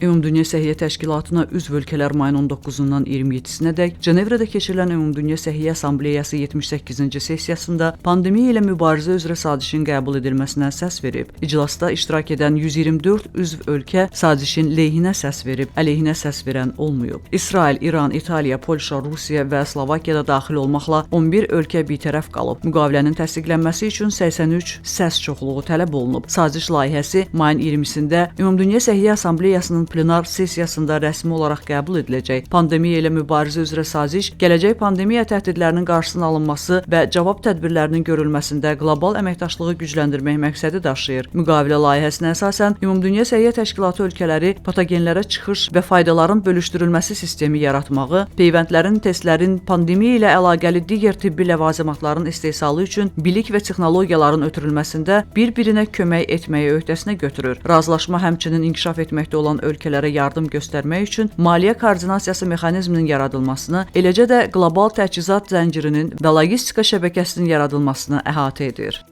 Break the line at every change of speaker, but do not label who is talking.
Ümumdünya Səhiyyə Təşkilatına üzv ölkələr mayın 19-undan 27-sinədək Cenevrədə keçirilən Ümumdünya Səhiyyə Assambleyası 78-ci sessiyasında pandemiya ilə mübarizə üzrə sazişin qəbul edilməsinə səs verib. İclasda iştirak edən 124 üzv ölkə sazişin leyhinə səs verib, əleyhinə səs verən olmayıb. İsrail, İran, İtaliya, Polşa, Rusiya və Slovakiya da daxil olmaqla 11 ölkə bitərəf qalıb. Müqavilənin təsdiqlənməsi üçün 83 səs çoxluğu tələb olunub. Saziş layihəsi mayın 20-sində Ümumdünya Səhiyyə Assambleyasının plenar sessiyasında rəsmi olaraq qəbul ediləcək. Pandemiya ilə mübarizə üzrə saziş gələcək pandemiya təhdidlərinin qarşısının alınması və cavab tədbirlərinin görülməsində qlobal əməkdaşlığı gücləndirmək məqsədi daşıyır. Müqavilə layihəsinə əsasən Ümumdünya Səhiyyə Təşkilatı ölkələri patogenlərə çıxış və faydaların bölüşdürülməsi sistemi yaratmağı, peyvəndlərin, testlərin, pandemiya ilə əlaqəli digər tibbi ləvazimatların istehsalı üçün bilik və texnologiyaların ötürülməsində bir-birinə kömək etməyi öhdəsinə götürür. Razılaşma həmçinin inkişaf etməkdə olan ölkələrə yardım göstərmək üçün maliyyə koordinasiyası mexanizminin yaradılmasını, eləcə də qlobal təchizat zəncirinin və logistika şəbəkəsinin yaradılmasını əhatə edir.